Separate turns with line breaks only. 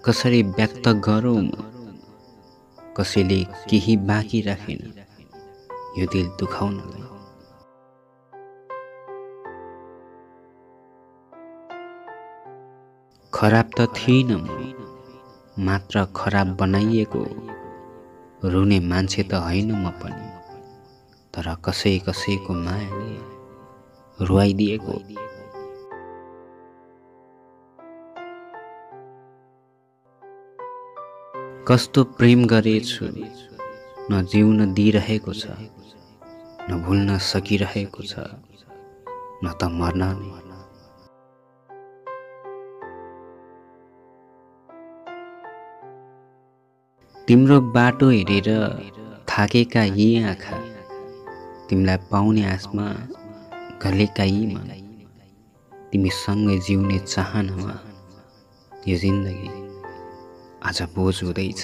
कसरी व्यक्त गरौँ म? कसैले केही बाँकी राखेन यो दिल दुखाउनलाई। खराब त थिइन म, मात्र खराब बनाइएको। रुने मान्छे त होइन म पनि, तर कसै कसैको मायाले रुवाइदिएको। कस्तो प्रेम गरेछु, न जिउन दिइरहेको छ, न भुल्न सकिरहेको छ, न त मर्न नै। तिम्रो बाटो हेरेर थाकेका यी आँखा, तिमीलाई पाउने आसमा गलेका यी मन, तिमीसँगै जिउने चाहनामा यो जिन्दगी आज बोझ हुँदैछ।